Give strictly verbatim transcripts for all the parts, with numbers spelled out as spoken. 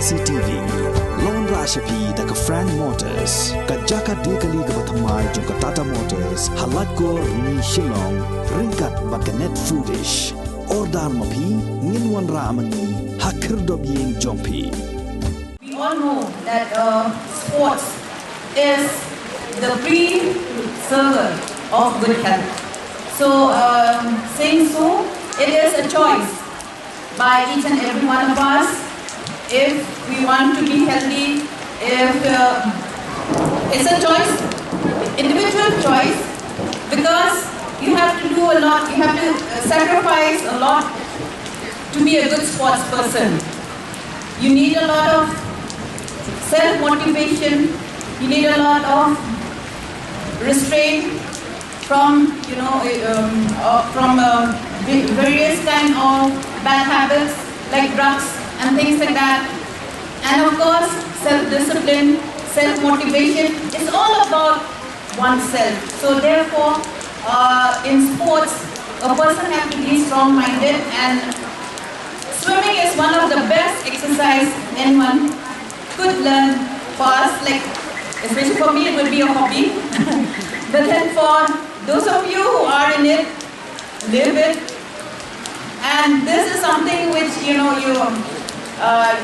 C T V. Long ra sha phi da ka Frank Motors, ka jaka die kali kaba thymmai jong ka Tata Motors, ha Laitkor, Rni, Shillong, ryngkat bad ka Net Foodish. Order ma phi, ngin wanrah ma ngi ha khyrdop ïing jong phi. We all know that uh, sports is the preserver of good health. So, um, saying so, it is a choice by each and every one of us if we want to be healthy, if uh, it's a choice, individual choice, because you have to do a lot, you have to uh, sacrifice a lot to be a good sports person. You need a lot of self motivation, you need a lot of restraint from, you know, um, uh, from uh, various kind of bad habits like drugs and things like that. And of course, self discipline, self motivation. It's all about oneself. So therefore, uh, in sports, a person has to be strong-minded, and swimming is one of the best exercise anyone could learn for us. Like, especially for me, it would be a hobby. But then for those of you who are in it, live it. And this is something which, you know, you, uh,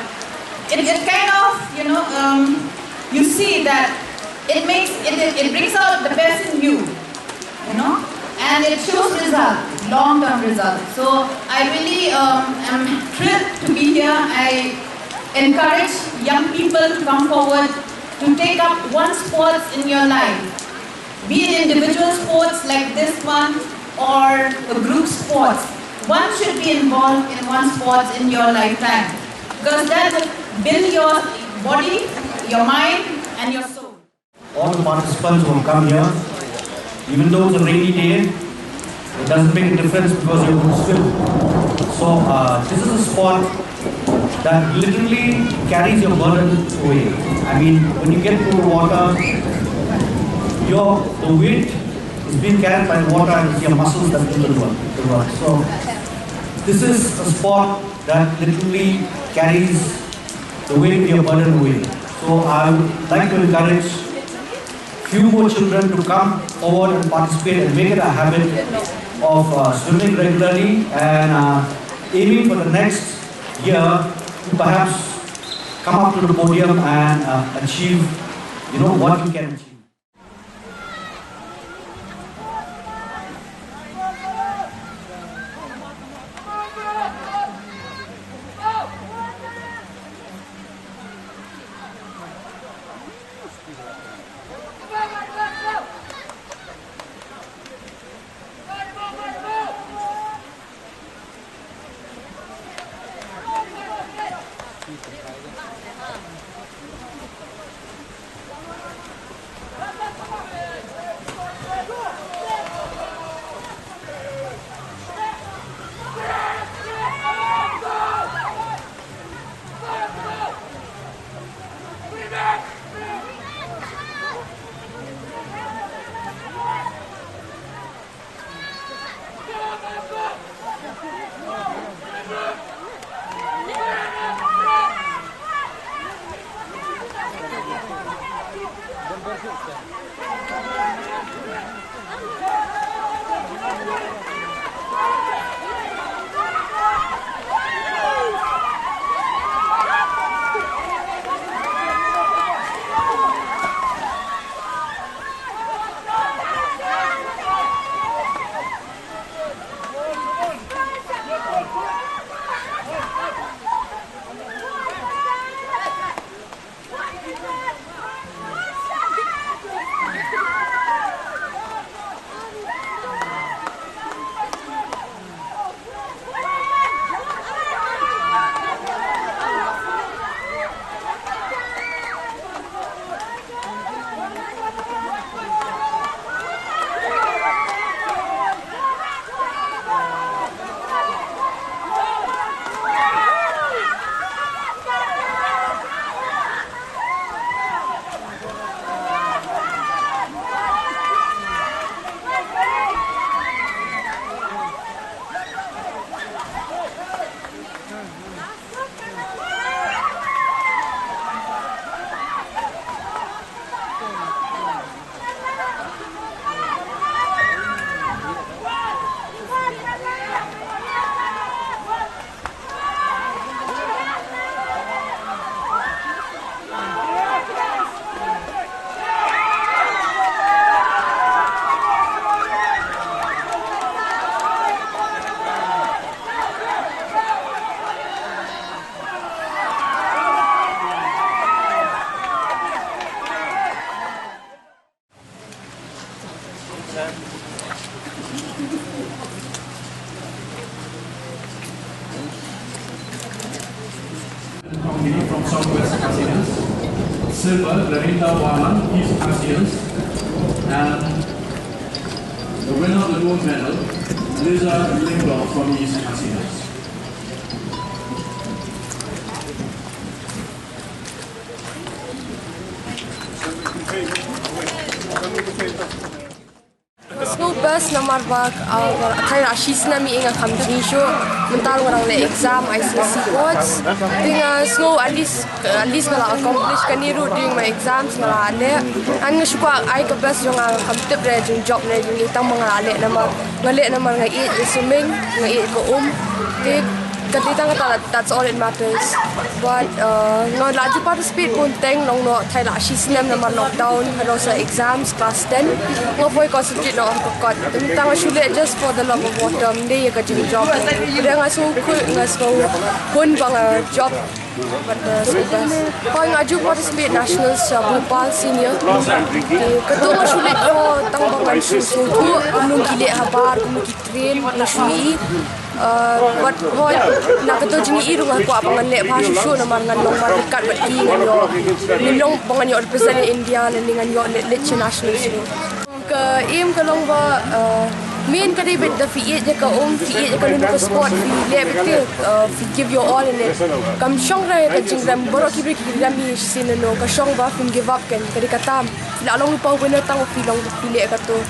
it, it kind of, you know, um, you see that it makes, it, it, it brings out the best in you, you know, and it shows result, long-term result. So I really um, am thrilled to be here. I encourage young people to come forward to take up one sports in your life, be it individual sports like this one or a group sports. One should be involved in one sports in your lifetime, because that will build your body, your mind, and your soul. All the participants who have come here, even though it's a rainy day, it doesn't make a difference because you're going to swim. So uh, this is a sport that literally carries your burden away. I mean, when you get into the water, your the weight is being carried by the water and it's your muscles that do the work. The work. So this is a sport that literally carries the weight of your burden away. So I would like to encourage few more children to come forward and participate and make it a habit of uh, swimming regularly and uh, aiming for the next year to perhaps come up to the podium and uh, achieve, you know, what you can achieve. Company from Southwest Casinos. Silver, Lorinda Warman, East Casinos. And the winner of the gold medal, Liza Lindblom from East Casinos. Nga sngew best namar ba, ah, thaiñ la shi snem ïa nga kham jngi shuh. Mynta ruh nga dang leh exam I C S E boards. Te nga sngew at least, at least nga la accomplish kane ruh during my exams nga la leh. And nga shu kwah ai ka best jong nga, kham tip re jong job ne jong i, tang ba nga la leh namar nga leh namar nga ïeit ïa swimming, nga ïeit ka um. Te ka dei tang kata, that's all it matters. But, uh, nga la ju participate bun teng, long noh thaiñ la shi snem namar lockdown, haduh sa exams class ten. Nga poi concentrate noh ha ka kot. Te mynta nga shu leh just for the love of water, ym dei ïa ka jingjop. Te nga sngewkhuh, nga sngewkhuh ba nga jop. But, uh, so best. Hooid, nga ju participate nationals, uh, Bhopal senior. Te kato nga shu leh tang ba ngan shu sngewthuh kumno ki leh habar, kumno ki train, nga shu ïohi. Uh, but hooid, na kato jingïohi ruh nga kwah ba ngan leh bha shuh shuh namar ngan long marrykat bad ki, ngan ïoh, ngan long ba ngan ïoh represent India lane ngan ïoh leit, leit sha nationals ruh. Ka aim ka long ba, uh, main ka dei beit da phi ïeit ïa ka um, phi ïeit ïa kano kano ka sport, phi leh beit te, uh, phi give your all in it. Kam shong re ka jingrem, baroh ki briew ki rem hi shisien, no, ka shong ba phim give up, kan, ka dei kata. Phi lah long lypa u winner tang ba phi long, phi leh kato.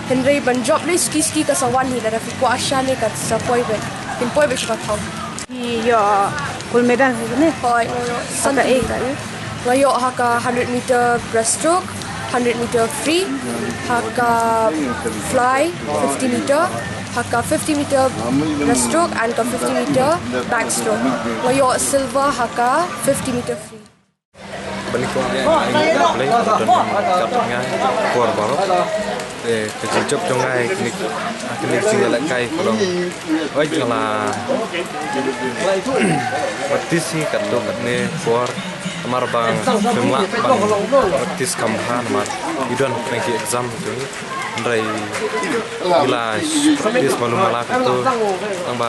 Hynrei ban jop lei suki suki ka sa wan hi, lada phi kwah shane ka sa poi beit. Phin poi beit sha ka thaw. Ïoh gold medal ne? Hooid, nga ïoh san tylli. Nga ïoh ha ka hundred meter breaststroke, hundred meter free, ha ka fly, fifty meter, ha ka fifty meter breaststroke and ka fifty meter backstroke. Nga ïoh silver ha ka fifty meter free. Ban ïa ka, ïa ka play, don kat nga por baroh. Te ka jingjop jong nga ïa kane, ïa kane ka jingïalehkai ka long, oi, nga la practice hi katto katne por, namar ba phim lah ban practice kham bha namar i don pyrshah ki exam tu. Hynrei ngi la practice malu mala katto, tang ba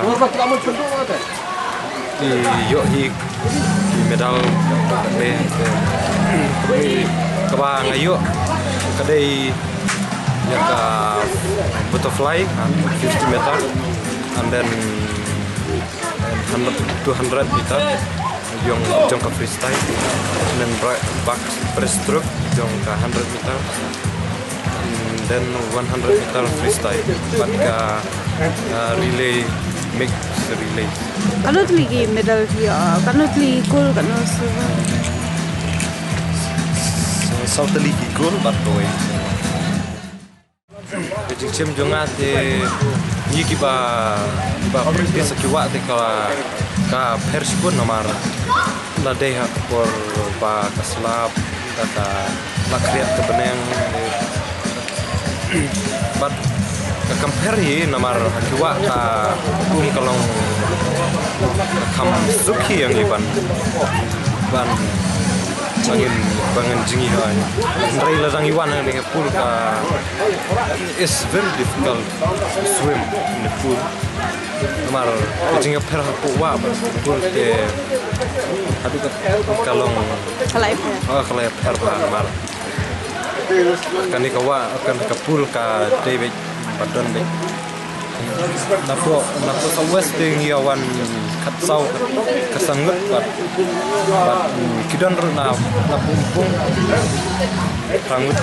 ngi ïoh hi ki medal. Te kaba nga ïoh ka dei ïa ka butterfly, ha, fifty meter, and then hundred, two hundred meter jong, jong ka freestyle, and then bra-, back breaststroke jong ka hundred meter, and then one hundred meter freestyle, bad ka, uh, relay, mixed relay. Katno tylli ki medal ki, uh, katno tylli ki gold, katno silver? Saw tylli ki gold bad kawei. Ka jingshim jong nga te ngi kiba, kiba practice ki wah te ka, ka pher shibun namar la dei ha ka por ba ka slap, ka, ka la khriat ka bneng. Bad ka kam pher hi namar ha ki wah ka um ka long kham suk hi ïa ngi ban, ban Ba ngin, ba ngin jngi ha. Hynrei lada ngi wan ha kane ka pool ka, it's very difficult to swim in the pool. Namar ka jingïapher hapoh wah bad pool te haduh ka, ka long. Ka la ïapher. Oh, ka la ïapher bha namar kane ka wah, kane ka pool ka dei beit ba don beit. Napoh, napoh South West te ngi ïa wan khatsaw ka sangkut bad, bad, mm, ki don ruh na, na Pumpung. Sangkut.